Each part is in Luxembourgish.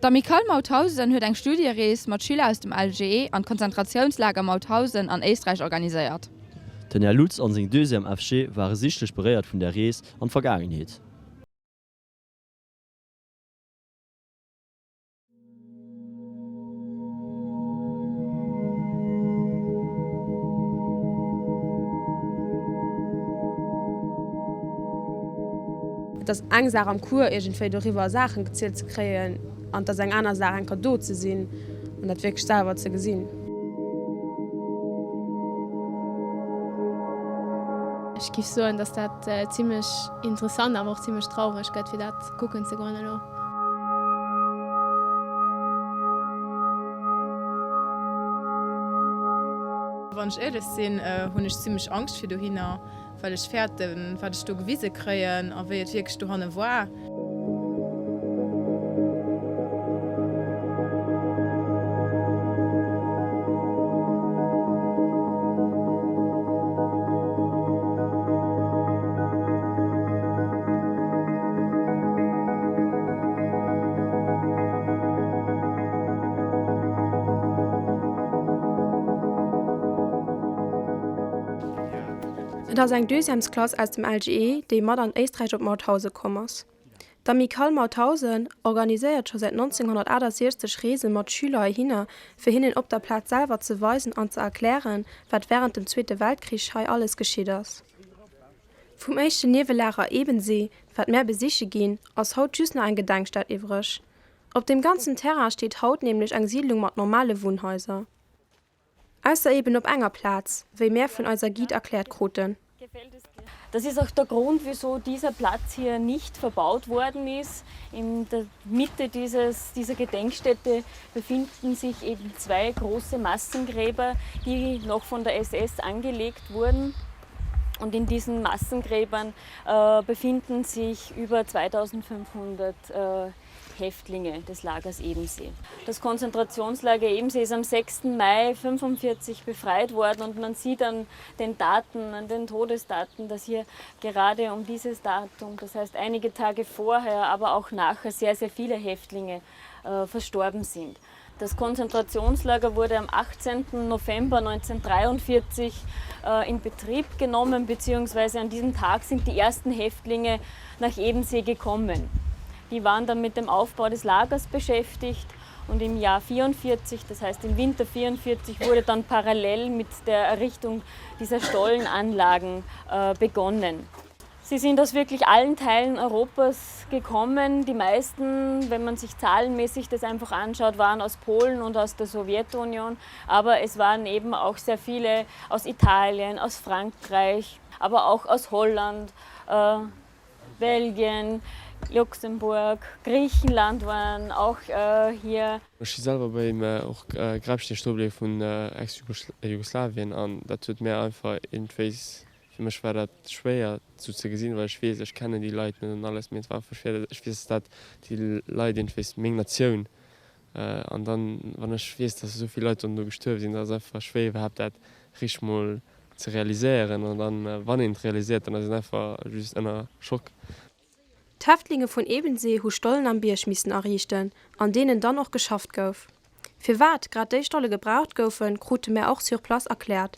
D'Amicale Mauthausen huet eng Studierees mat Schüler aus dem LGE an d'Konzentratiounslager Mauthausen an Éisträich organiséiert. Den Här Lutz an seng Deuxième FG ware sichtlech beréiert vun där Rees an d'Vergaangenheet. Et ass eng Saach am Cours iergendwéi doriwwer Saachen gezielt ze kréien an et ass eng aner Saach eng Kéier do ze sinn an dat wierklech selwer ze gesinn. Ech giff soen, dass dat zimlech interessant awer och zimlech traureg gëtt fir dat kucken ze goen elo. Wann ech éierlech sinn, hunn ech zimlech Angscht fir dohinner, well ech fäerten, wat ech do gewise kréien a wéi et wierklech dohanne war. Et ass eng Deuxièmesklass aus dem LGE, déi mat an Éisträich op Mauthausen komm ass. D'Amicale Mauthausen organiséiert scho säit 1968 Reese mat Schüler heihinner, fir hinnen op der Plaz selwer ze weisen an ze erklären, wat wärend dem Zweete Weltkrich hei alles geschitt ass. Vum éischten Niewelager Ebensee, wat mär besiche ginn, ass haut just nach eng Gedenkstätt iwwreg. Op deem ganzen Terrain steet haut nämlech eng Siidlung mat normale Wunnhaiser. Ausser eben op enger Plaz, wéi mär vun eiser Guide erkläert kruten. Das ist auch der Grund, wieso dieser Platz hier nicht verbaut worden ist. In der Mitte dieses, dieser Gedenkstätte befinden sich eben zwei große Massengräber, die noch von der SS angelegt wurden. Und in diesen Massengräbern äh, befinden sich über 2500 äh, Häftlinge des Lagers Ebensee. Das Konzentrationslager Ebensee ist am 6. Mai 1945 befreit worden und man sieht an den Daten, an den Todesdaten, dass hier gerade um dieses Datum, das heißt einige Tage vorher, aber auch nachher sehr, sehr viele Häftlinge äh, verstorben sind. Das Konzentrationslager wurde am 18. November 1943 äh, in Betrieb genommen, beziehungsweise an diesem Tag sind die ersten Häftlinge nach Ebensee gekommen. Die waren dann mit dem Aufbau des Lagers beschäftigt und im Jahr 44, das heißt im Winter 44, wurde dann parallel mit der Errichtung dieser Stollenanlagen äh, begonnen. Sie sind aus wirklich allen Teilen Europas gekommen. Die meisten, wenn man sich zahlenmäßig das einfach anschaut, waren aus Polen und aus der Sowjetunion. Aber es waren eben auch sehr viele aus Italien, aus Frankreich, aber auch aus Holland, äh, Belgien, Luxemburg, Griechenland waren auch äh, hier. Ech si selwer beim och Grabsteen stoe bliwwe vun Ex-Jugoslawien an dat huet mär einfach iergendwéis Fir mech war dat schwéier sou ze gesinn, well ech weess, ech kennen déi Leit net an alles, mee et war einfach schwéier, ech weess, dass dat déi Leit iergendwéis meng Natioun an dann, wann ech weess, dass esou vill Leit dann do gestuerwe sinn, dat ass einfach schwéier iwwerhaapt dat richteg mol ze realiséieren an dann, wann een et realiséiert, dann ass een einfach just ënner Schock. D'Häftlinge vun Ebensee hu Stollen am Bierg missen ariichten, an deenen dann och geschafft gouf. Firwat grad déi Stolle gebraucht goufen, krute mär och sur place erkläert.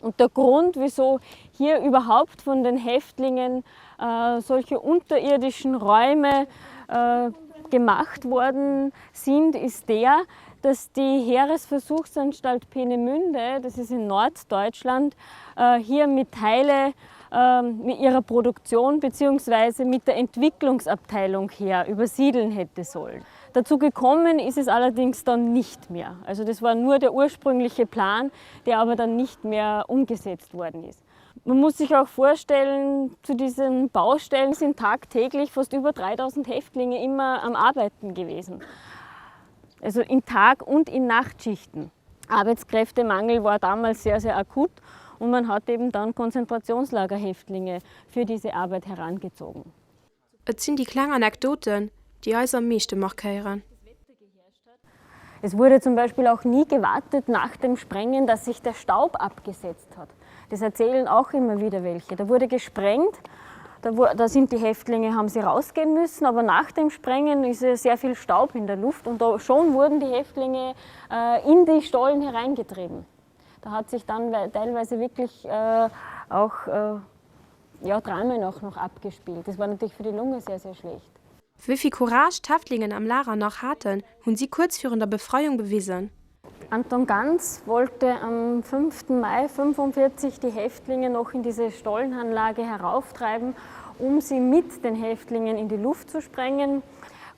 Und der Grund, wieso hier überhaupt von den Häftlingen äh, solche unterirdischen Räume äh, gemacht worden sind, ist der, dass die Heeresversuchsanstalt Peenemünde, das ist in Norddeutschland, äh, hier mit Teile ähm, mit ihrer Produktion bzw. mit der Entwicklungsabteilung her übersiedeln hätte sollen. Dazu gekommen ist es allerdings dann nicht mehr. Also das war nur der ursprüngliche Plan, der aber dann nicht mehr umgesetzt worden ist. Man muss sich auch vorstellen, zu diesen Baustellen sind tagtäglich fast über 3000 Häftlinge immer am Arbeiten gewesen. Also in Tag- und in Nachtschichten. Arbeitskräftemangel war damals sehr, sehr akut und man hat eben dann Konzentrationslagerhäftlinge für diese Arbeit herangezogen. Et sinn déi kleng Anekdoten, déi eis am meeschte markéieren. Es wurde zum Beispiel auch nie gewartet nach dem Sprengen, dass sich der Staub abgesetzt hat. Das erzählen auch immer wieder welche. Da wurde gesprengt. Da, da sind die Häftlinge, haben sie rausgehen müssen, aber nach dem Sprengen ist ja sehr viel Staub in der Luft und da schon wurden die Häftlinge äh, in die Stollen hereingetrieben. Da hat sich dann teilweise wirklich äh, auch äh, ja, Dramen auch noch abgespielt. Das war natürlich für die Lunge sehr, sehr schlecht. Wéi vill Courage d'Häftlingen am Lager nach haten, hunn si kuerz virun der Befreiung bewisen. Anton Ganz wollte am 5. Mai 45 die Häftlinge noch in diese Stollenanlage herauftreiben, um sie mit den Häftlingen in die Luft zu sprengen.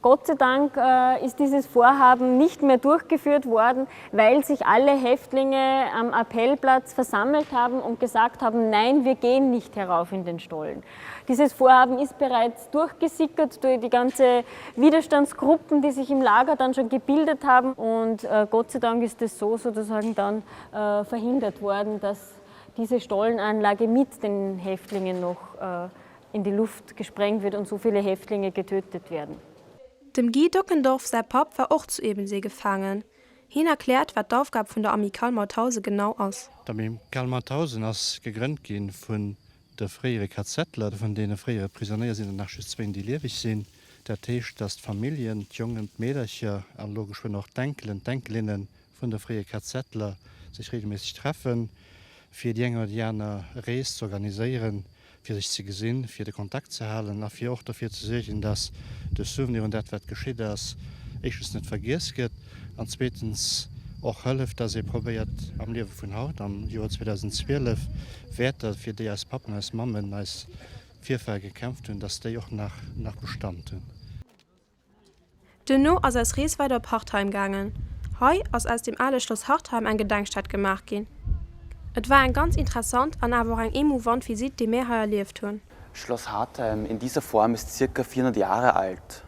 Gott sei Dank äh, ist dieses Vorhaben nicht mehr durchgeführt worden, weil sich alle Häftlinge am Appellplatz versammelt haben und gesagt haben: Nein, wir gehen nicht herauf in den Stollen. Dieses Vorhaben ist bereits durchgesickert durch die ganze Widerstandsgruppen, die sich im Lager dann schon gebildet haben. Und äh, Gott sei Dank ist es so sozusagen dann äh, verhindert worden, dass diese Stollenanlage mit den Häftlingen noch äh, in die Luft gesprengt wird und so viele Häftlinge getötet werden. Dem Guy Dockendorf säi Papp war och zu Ebensee gefaangen. Hien erkläert, wat d'Aufgab vun der Amicale Mauthausen genau ass. D'Amicale Mauthausen ass gegrënnt gi vun de fréiere KZler. Vun deene fréiere Prisonéier sinn der nach just zwéin, déi lieweg sinn. Dat heescht, datt d'Familljen, d'Jongen, d'Meedercher an elo geschwënn och d'Enkelen, d'Enkelinne vun de fréie KZler sech reegelméisseg treffen, fir déi eng oder déi aner Rees z'organiséieren, fir sech ze gesinn, fir de Kontakt ze halen a fir och dofir ze suergen, dass de Souvenir un dat, wat geschitt ass, éischtens net vergiess gëtt an zweetens och hëlleft, dass ee probéiert am Liewe vun haut, am Joer 2012, Wäerter, fir déi eis Pappen, eis Mammen, eis Virfahre gekämpft hunn, dass déi och nach Bestand hunn. Duerno ass eis Rees weider op Hartheim gaangen. Hei ass aus dem ale Schloss Hartheim eng Gedenkstätt gemaach ginn. Et war eng ganz interessant an awer och eng emouvant Visitt, déi mär hei erlieft hunn. Schloss Hartheim in dieser Form ist circa 400 Jahre alt.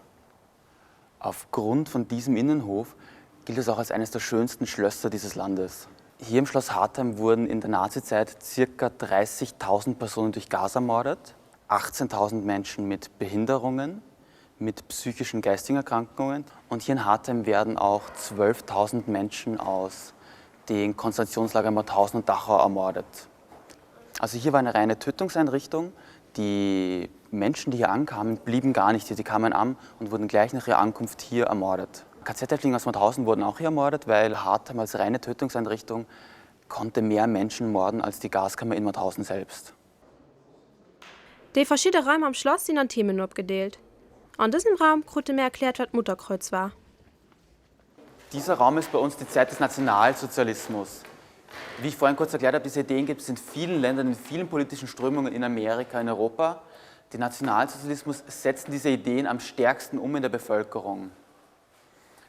Aufgrund von diesem Innenhof gilt es auch als eines der schönsten Schlösser dieses Landes. Hier im Schloss Hartheim wurden in der Nazizeit circa 30.000 Personen durch Gas ermordet, 18.000 Menschen mit Behinderungen, mit psychischen geistigen Erkrankungen. Und hier in Hartheim werden auch 12.000 Menschen aus den Konzentrationslagern Mauthausen und Dachau ermordet. Also hier war eine reine Tötungseinrichtung. Die Menschen, die hier ankamen, blieben gar nicht hier. Sie kamen an und wurden gleich nach ihrer Ankunft hier ermordet. KZ-Häftlinge aus Mauthausen wurden auch hier ermordet, weil Hartheim als reine Tötungseinrichtung konnte mehr Menschen morden als die Gaskammer in Mauthausen selbst. Déi verschidde Raim am Schlass sinn an Themen opgedeelt. An dësem Raum krute mir erkläert, wat d'Mutterkreuz war. Dieser Raum ist bei uns die Zeit des Nationalsozialismus. Wie ich vorhin kurz erklärt habe, diese Ideen gibt es in vielen Ländern, in vielen politischen Strömungen in Amerika, in Europa. Den Nationalsozialismus setzen diese Ideen am stärksten um in der Bevölkerung.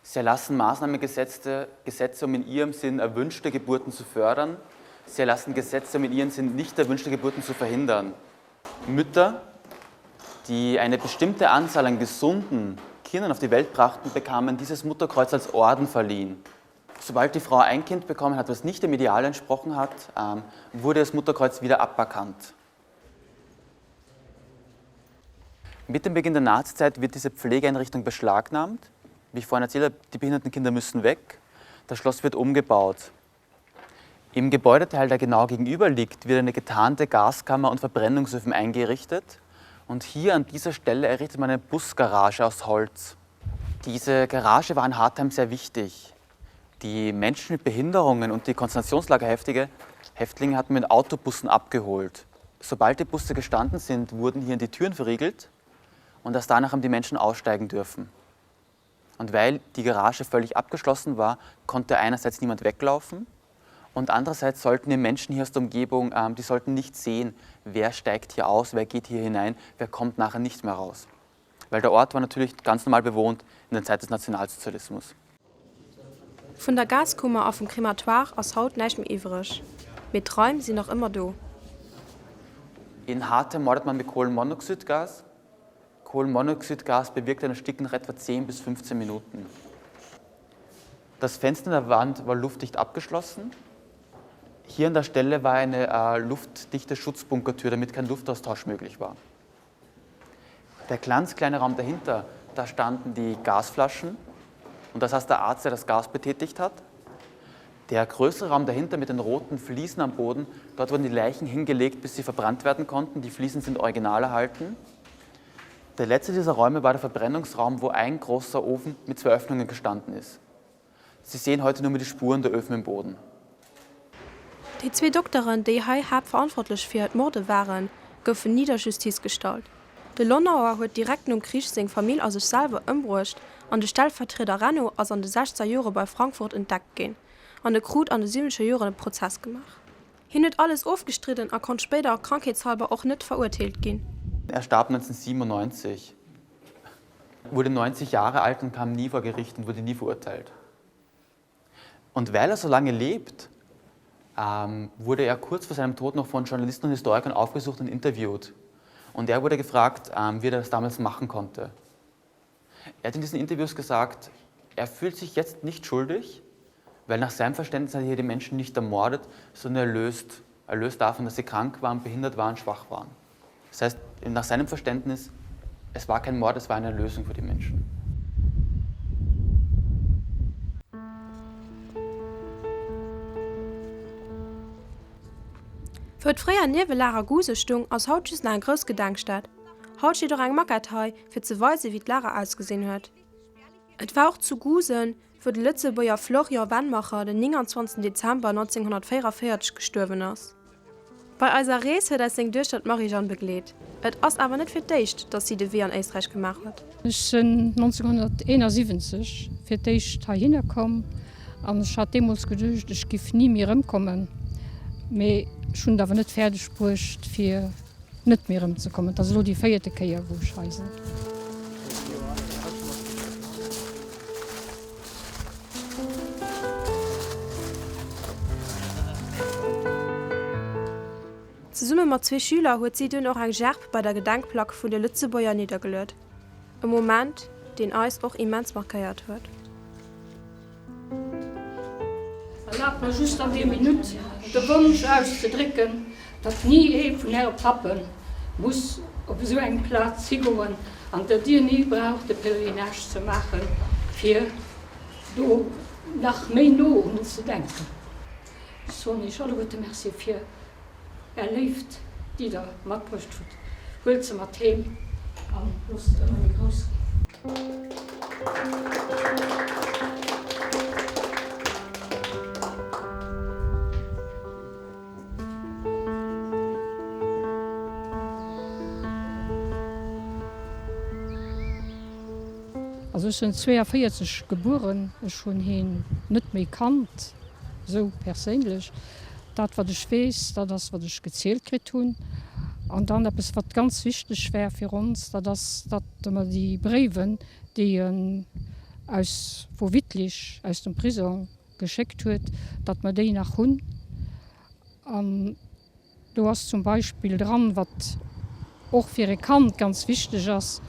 Sie erlassen Maßnahmengesetze, Gesetze, um in ihrem Sinn erwünschte Geburten zu fördern. Sie erlassen Gesetze, um in ihrem Sinn nicht erwünschte Geburten zu verhindern. Mütter, die eine bestimmte Anzahl an gesunden Kindern auf die Welt brachten, bekamen dieses Mutterkreuz als Orden verliehen. Sobald die Frau ein Kind bekommen hat, was nicht dem Ideal entsprochen hat, ähm, wurde das Mutterkreuz wieder aberkannt. Mit dem Beginn der Nazizeit wird diese Pflegeeinrichtung beschlagnahmt. Wie ich vorhin erzählt habe, die behinderten Kinder müssen weg. Das Schloss wird umgebaut. Im Gebäudeteil, der genau gegenüber liegt, wird eine getarnte Gaskammer und Verbrennungsöfen eingerichtet. Und hier an dieser Stelle errichtet man eine Busgarage aus Holz. Diese Garage war in Hartheim sehr wichtig. Die Menschen mit Behinderungen und die Konzentrationslagerheftige Häftlinge hatten mit Autobussen abgeholt. Sobald die Busse gestanden sind, wurden hier die Türen verriegelt und erst danach haben die Menschen aussteigen dürfen. Und weil die Garage völlig abgeschlossen war, konnte einerseits niemand weglaufen und andererseits sollten die Menschen hier aus der Umgebung, ähm, die sollten nicht sehen, wer steigt hier aus, wer geht hier hinein, wer kommt nachher nicht mehr raus. Weil der Ort war natürlich ganz normal bewohnt in der Zeit des Nationalsozialismus. Vun der Gaskummer a vum Krematoire ass haut näischt méi iwwreg, mee d'Raim sinn nach ëmmer do. In Hartheim mordet man mit Kohlenmonoxidgas. Kohlenmonoxidgas bewirkt ein Ersticken nach etwa 10 bis 15 Minuten. Das Fenster in der Wand war luftdicht abgeschlossen. Hier an der Stelle war eine äh, luftdichte Schutzbunkertür, damit kein Luftaustausch möglich war. Der ganz kleine Raum dahinter, da standen die Gasflaschen und das heißt der Arzt, der das Gas betätigt hat. Der größere Raum dahinter mit den roten Fliesen am Boden, dort wurden die Leichen hingelegt, bis sie verbrannt werden konnten. Die Fliesen sind original erhalten. Der letzte dieser Räume war der Verbrennungsraum, wo ein großer Ofen mit zwei Öffnungen gestanden ist. Sie sehen heute nur mehr die Spuren der Öfen im Boden. Déi zwee Dokteren, déi hei haaptverantwortlech fir d'Morde waren, goufen ni der Justiz gestallt. De Lonauer huet direkt nom Krich seng Famill a sech selwer ëmbruecht an de Stellvertrieder Renno ass an de sechzeger Jore bei Frankfurt entdeckt ginn an e krut an de siwwenzeger Joren e Prozess gemaach. Hien huet alles ofgestridden a konnt spéider krankheetshalber och net verurteelt ginn. Er starb 1997, wurde 90 Jahre alt und kam nie vor Gericht und wurde nie verurteilt. Und weil er so lange lebt, ähm, wurde er kurz vor seinem Tod noch von Journalisten und Historikern aufgesucht und interviewt. Und er wurde gefragt, ähm, wie er das damals machen konnte. Er hat in diesen Interviews gesagt, er fühlt sich jetzt nicht schuldig, weil nach seinem Verständnis hat er hier die Menschen nicht ermordet, sondern erlöst, erlöst davon, dass sie krank waren, behindert waren, schwach waren. Das heißt, nach seinem Verständnis, es war kein Mord, es war eine Erlösung für die Menschen. Wou et fréier Niewelager Guse stung, ass haut just nach eng grouss Gedenkstätt. Haut steet och eng Maquette hei, fir ze weisen, wéi d'Lager ausgesinn huet. Et war och zu Gusen, wou de Lëtzebuerger Florian Wennmacher den 29 Dezember 1944 gestuerwen ass. Bei eiser Rees huet eis seng Duechter d'Marie-Jeanne begleet. Et ass awer net fir d'éischt, datt si de Wee an Éisträich gemaach huet. Ech sinn 1971 fir d'éischt heihinner komm an ech hat deemools geduecht, ech giff ni méi erëmkommen. Mee ech hunn et awer net fäerdeg bruecht fir net méi erëm ze kommen. Et ass elo déi véierte Kéier, wou ech hei sinn. Zesumme mat zwee Schüler huet si dunn och eng Gerb bei der Gedenkplack vun de Lëtzebuerger niddergeluet. E Moment, deen eis och immens markéiert huet. Erlaabt mer just an deer Minutt de Wonsch auszedrécken, datt ni ee vun Äre Pappe muss op esou eng Plaz higoen an datt Dir ni braucht de Pèlerinage ze maachen, fir do nach méi no un ons ze denken. Ech soen Iech alleguerte Merci fir Är Léift, déi Der matbruecht hutt. Huelt se mat heem a loosst se ëmmer méi grouss ginn. Also ech sinn 42 gebueren, ech hunn heen net méi kannt, esou perséinlech. Dat wat ech weess, dat ass wat ech gezielt kritt hunn. An dann eppes wat ganz wichteg war fir ons, dat ass, datt mer déi Bréiwen, déi en aus vu Wittlich, aus dem Prisong geschéckt huet, datt mer déi nach hunn. An do ass zum Beispill dran, wat och fir e Kand ganz wichteg ass,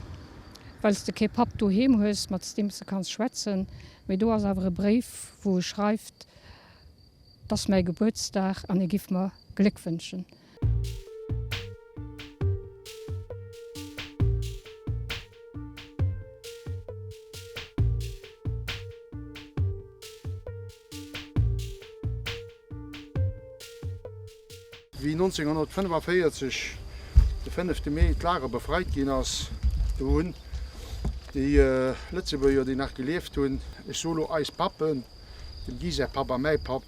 well s de kee Papp doheem hues, mat deem s de kanns schwätzen, mee do ass awer e Bréif, wou e schreift, 't ass mäi Gebuertsdag an e giff mer Gléck wënschen. Wéi 1945 de fënnefte Mee d'Lager befreit ginn ass, do hunn déi Lëtzebuerger, déi nach gelieft hunn, ech soe lo eis Pappen, dem Guy säi Papp a mäi Papp,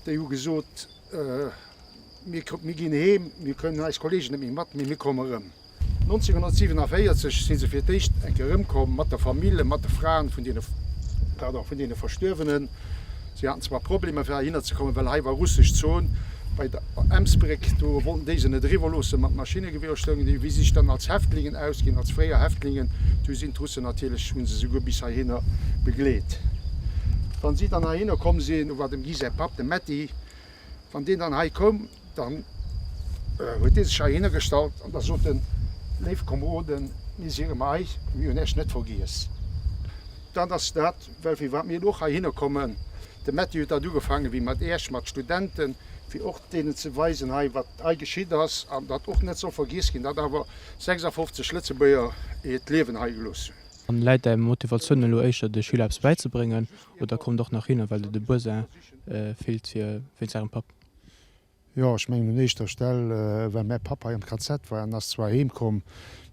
déi hu gesot, Mir ginn heem, mir kënnen eis Kollegen net méi mat, mee mir komme rëm. 1947 si se fir d'éischt eng Kéier erëmkomm mat der Famill, mat de Fraen vun deene, pardon, vun deene Verstuerwenen. Si haten zwar Problemer fir heihinner ze kommen, well hei war russesch Zon bei der Emsbréck, do wollten déi se net eriwwer loosse mat Maschinnegewier. Stoungen déi, wéi si sech dann als Häftlingen ausginn, als fréier Häftlingen, du sinn d'Russen natierlech, hu se souguer bis heihinner begleet. Wann si dann heihinner komm sinn, do war dem Guy säi Papp, de Metty, wann deen dann hei koum, Dann huet dee sech heihinner gestallt an da sot en, Léif Komeroden, mir si erëm hei, mir hunn Iech net vergiess. Dat ass dat, well firwat mir elo och heihinner kommen. De Metty huet dat ugefaangen, wéi mat Iech, mat Studenten, fir och deenen ze weisen hei, wat hei geschitt ass an datt och net soll vergiess ginn, datt awer 56 Lëtzebuerger hiert Liewen hei gelooss hunn. Läit däi Motivatioun elo éischter de Schüler eppes bäizebréngen oder kommt och nach hinner well der de Besoin fillt fir wéinst ärem Papp? Jo, ech mengen un éischter Stell well mäi Papp hei am KZ war. En ass zwar heem komm,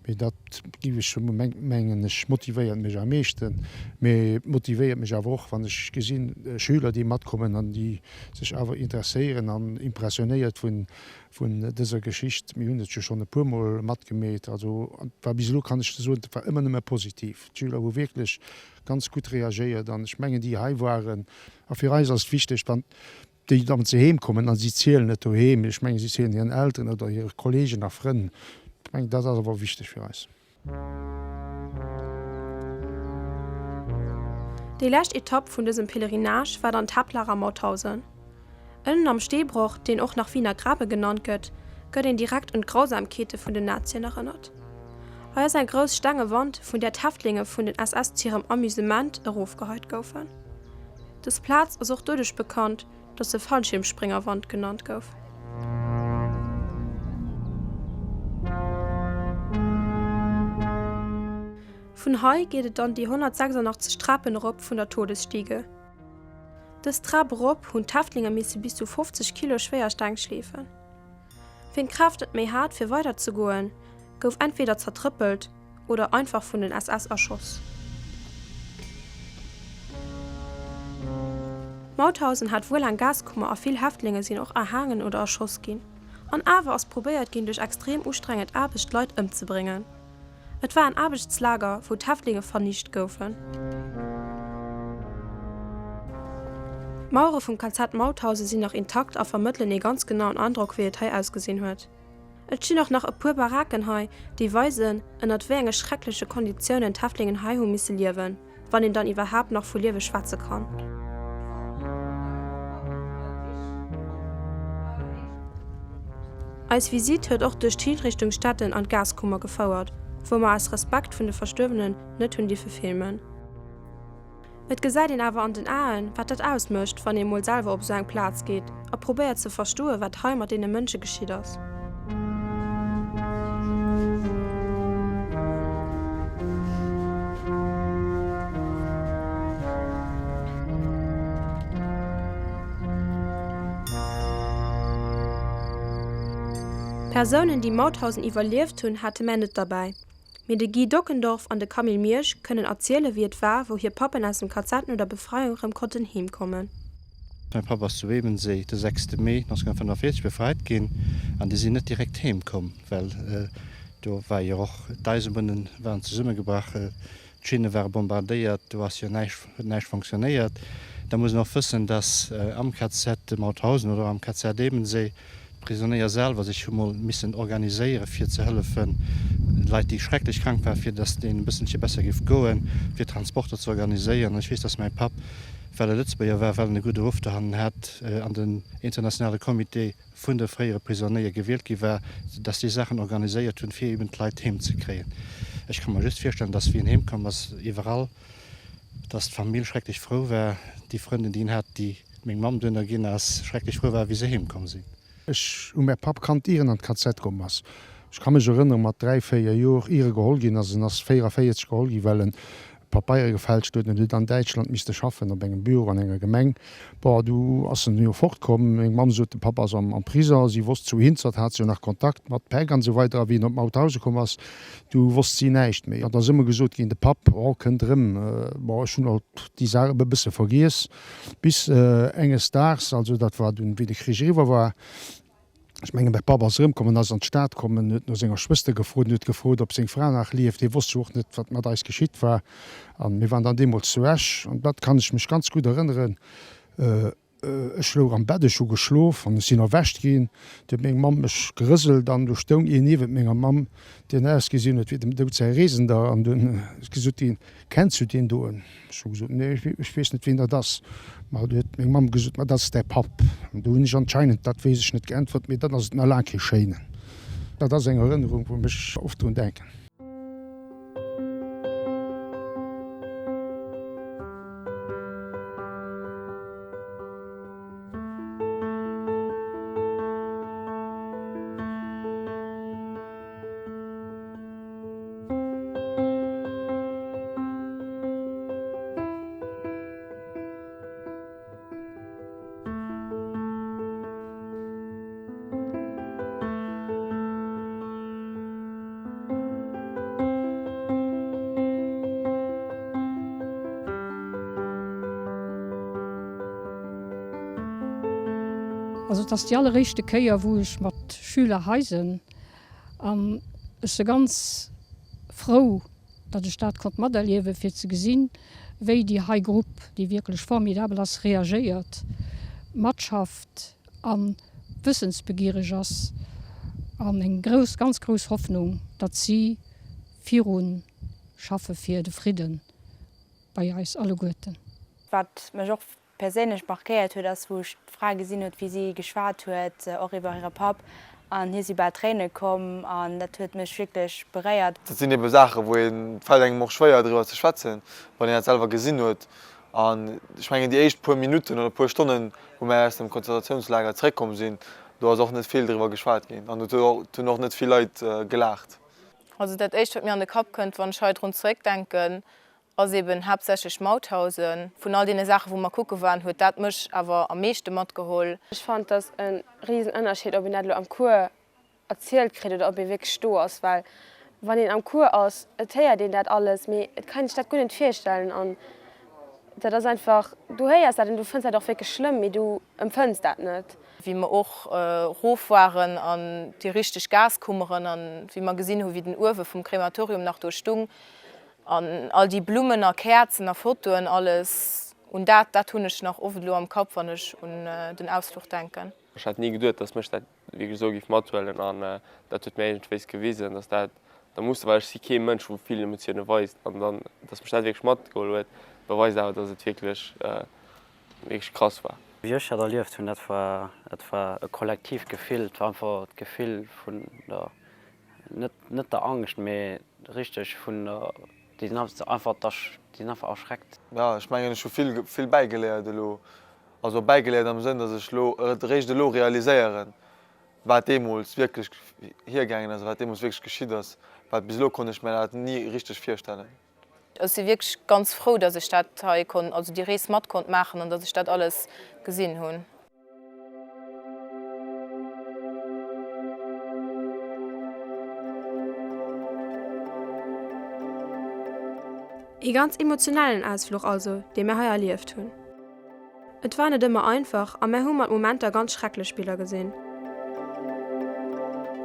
mee dat giff ech mengen ech motivéiert mech am meeschten. Mee et motivéiert mech awer och wann ech gesinn Schüler déi matkommen an déi sech awer interesséieren an impressionéiert vun vun dëser Geschicht. Mir hunn et jo schonn e puer Mol matgemeet. Also et war bis elo, kann ech soen, et war ëmmer nëmme positiv. D'Schüler hu wierklech ganz gutt reagéiert an ech mengen déi hei waren. A fir eis ass et wichteg, wann déi dann ze heem kommen a si zielen et doheem, ech mengen, si zielen hiren Elteren oder hire Kolleegen a Frënn, ech mengen, dat ass awer wichteg fir eis. Déi lescht Etapp vun dësem Pèlerinage war dann d'Haaptlager Mauthausen. Ënnen am Steebroch, deen och nach Wiener Grabe genannt gëtt, gëtt een direkt un d'Grausamkeete vun den Nazien erënnert. Hei ass eng grouss stenge Wand, vun där d'Häftlinge vun den SS zu hirem Amusement erofgeheit goufen. Dës Plaz ass och doduerch bekannt, datt se Fallschiermspréngerwand genannt gouf. Vun hei geet et dann déi 186 Trapen erop vun der Todesstiege. Dës Trap erop hunn d'Häftlinge misse bis zu 50 Kilo schwéier Steng schleefen. Wien d'Kraaft net méi hat fir weider ze goen, gouf entweder zertrëppelt oder einfach vun den SS erschoss. Mauthausen hat wuel eng Gaskummer a vill Häftlinge sinn och erhaangen oder erschoss ginn. An awer ass probéiert ginn duerch extrem ustrengend Aarbecht d'Leit ëmzebréngen. Et war en Aarbechtslager wou d'Häftlinge vernicht goufen. D'Mauere vum KZ Mauthausen sinn nach intakt a vermëttelen ee ganz genauen Androck wéi et hei ausgesinn huet. Et stinn och nach e puer Baraken hei, déi weisen, ënnert wéi enge schreckleche Konditiounen d'Häftlingen hei hu misse liewen, wann een dann iwwerhaapt nach vu Liewe schwätze kann. Eis Visitt huet och duerch d'Hinrichtungsstätten an d'Gaskummer gefouert, wou mer aus Respekt vun de Verstuerwenen net hunn dierfe filmen. Et gesäit een awer an den Aen, wat dat ausmécht, wann ee mol selwer op esou eng Plaz geet a probéiert ze verstoen, wat hei mat deene Mënsche geschitt ass. Persounen, déi Mauthausen iwwerlieft hunn, hate mär net derbäi. Mee de Guy Dockendorf an de Camille Miersch kënnen erzielen, wéi et war, wou hir Pappen aus dem KZ no der Befreiung erëm konnten heem kommen. Mäi Papp ass zu Ebensee de sechste Mee 1945 befreit ginn an déi sinn net direkt heem komm, well do war jo och, d'Eisebunnen waren zesummegebrach, D'Schinne ware bombardéiert, do ass jo näischt, huet näischt fonctionnéiert. Da muss een och wëssen, dass am KZ Mauthausen oder am KZ Ebensee d'Prisonéier selwer sech hu mol missen organiséieren, fir ze hëllefen Leit, déi schrecklech krank waren, fir dass deenen e bësselche besser géif goen, fir Transporter ze organiséieren. An ech weess, dass mäi Papp, well e Lëtzebuerger war, well en e gudde Ruff dohannen hat, an den internationale Comité vun de fréiere Prisonéier gewielt gi war, dass déi Saachen organiséiert hunn, fir eben d'Leit heem ze kréien. Ech ka mer just virstellen, dass wéi en heem komm ass, iwwerall, dass d'Famill schrecklech frou war, déi Frëndin, déi en hat, déi meng Mamm duerno ginn ass, schrecklech frou war, wéi se heem komm sinn. Ech hu mäi Papp kannt, ier en an d'KZ komm ass. Ech ka mech erënneren, mat 3, 4 Jor, ier e geholl ginn ass, en ass 44 geholl ginn, well en Papeiere gefälscht huet en huet an Däitschland misste schaffen op engem Büro an enger Gemeng. Bon, du ass en jo fortkomm. Meng Mamm sot, de Papp ass am Prison. Si wosst, zu Hinzert hat se jo nach Kontakt mat Päck an esou weider. A wéi en op Mauthausen komm ass, du wosst si näischt méi. An da ass ëmmer gesot ginn, de Papp, oh, kënnt erëm. Bon, ech hunn alt déi Saach e bësse vergiess, bis enges Daags, also dat war dunn, wéi de Krich eriwwer war, Ech mengen, mäi Papp ass erëmkomm en ass an d'Stad komm, en huet no senger Schwëster gefrot, en huet gefrot, ob seng Fra nach lieft. Hie wosst jo och net, wat mat eis geschitt war. A mir waren dann deemools zu Esch, an dat kann ech mech ganz gutt erënneren, Ech louch am Bett, ech hu geschlof an ech sinn erwächt ginn. Du huet meng Mamm mech gerëselt an do stoung een niewent menger Mamm, deen ausgesinn huet wéi dem Doud säi Reesender. An dunn ass gesot ginn, Kenns du deen doen? Ech hu gesot, Nee, ech weess net, wien dat ass. Ma du huet meng Mamm gesot, Ma dat ass däi Papp. An du hunn ech anscheinend, dat weess ech net, geäntwert, Mee dann ass et nach laang kee schéinen. Dat ass eng Erënnerung, wou ech oft drun denken. Also et ass déi alleréischte Kéier, wou ech mat Schüler hei sinn an ech si ganz frou, datt ech dat konnt materliewen, fir ze gesinn, wéi déi hei Grupp, déi wierklech formidabel ass, reagéiert, matschafft a wëssensbegiereg ass an eng grouss, ganz grouss Hoffnung, datt si viru schaffe fir de Fridden bei eis alleguerten. Wat mech och perséinlech markéiert huet, ass wou ech d'Fra gesinn huet, wéi si geschwat huet, och iwwer hire Papp, an hir si bal d'Tréine komm an dat huet mech wierklech beréiert. Dat sinn ebe Saachen, wou een, et fält engem och schwéier driwwer ze schwätzen, wann een dat selwer gesinn huet. An ech mengen déi éischt puer Minutten oder puer Stonnen, wou mär aus dem Konzentratiounslager zeréckkomm sinn, do ass och net vill driwwer geschwat ginn an et hunn och net vill Leit gelaacht. Also dat éischt wat mir an de Kapp kënnt, wann ech hei drun zeréckdenken, ass eben haaptsächlech Mauthausen. Vun all deene Saachen, wou mer kucke waren, huet dat mech awer am meeschte matgeholl. Ech fannen et ass e riesen Ënnerscheed ob een dat elo am Cours erzielt kritt oder ob ee wierklech do ass, well wann een am Cours ass, et héiert een dat alles, mee et kann een sech dat guer net virstellen an dat ass einfach, du héiers dat an du fënns dat och wierklech schlëmm, mee du empfënns dat net. Wéi mer och rof waren an déi richteg Gaskummeren an wéi mer gesinn hu wéi den Uewe vum Krematorium nach do stung an all déi Blummen a Käerzen a Fotoen, alles un dat, dat hunn ech nach oft elo am Kapp, wann ech un den Ausfluch denken. Ech hätt ni geduet, dass mech dat wierklech esou géif mathuelen an dat huet mir iergendwéis gewisen, dass dat da muss, well ech si kee Mënsch wou vill Emotioune weist an dann, dass mech dat wierklech matgeholl huet, beweist awer, dass et wierklech wierklech krass war. Wéi ech dat erlieft hunn, dat war, dat war e kollektiivt Gefill, et war einfach d'Gefill vun der, net, net der Angscht, mee richteg vun der, déi sinn einfach, déi sinn einfach erschreckt. Jo, ech mengen ech hu vill, vill bäigeléiert elo. Also bäigeléiert am Sënn, datt ech elo eréischt elo realiséieren, wat deemools wierklech hiergaangen ass a wat deemools wierklech geschitt ass, well bis elo konnt ech mir dat ni richteg virstellen. Ech si wierklech ganz frou, datt ech dat hei konnt, also déi Rees mat konnt maachen an datt ech dat alles gesinn hunn. Ee ganz emotionellen Ausfluch also, dee mir hei erlieft hunn. Et war net ëmmer einfach a mär hu mat Momenter ganz schrecklech Biller gesinn.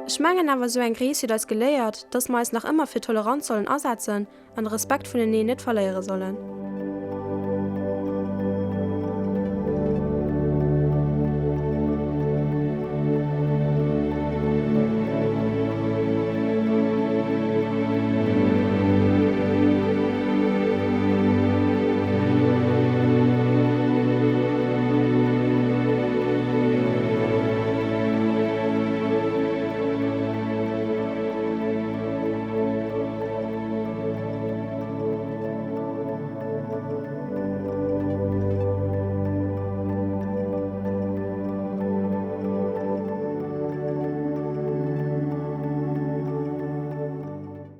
Ech mengen awer esou eng Rees huet eis geléiert, dass mer eis nach ëmmer fir Toleranz sollen asetzen an de Respekt vuneneen net verléiere sollen.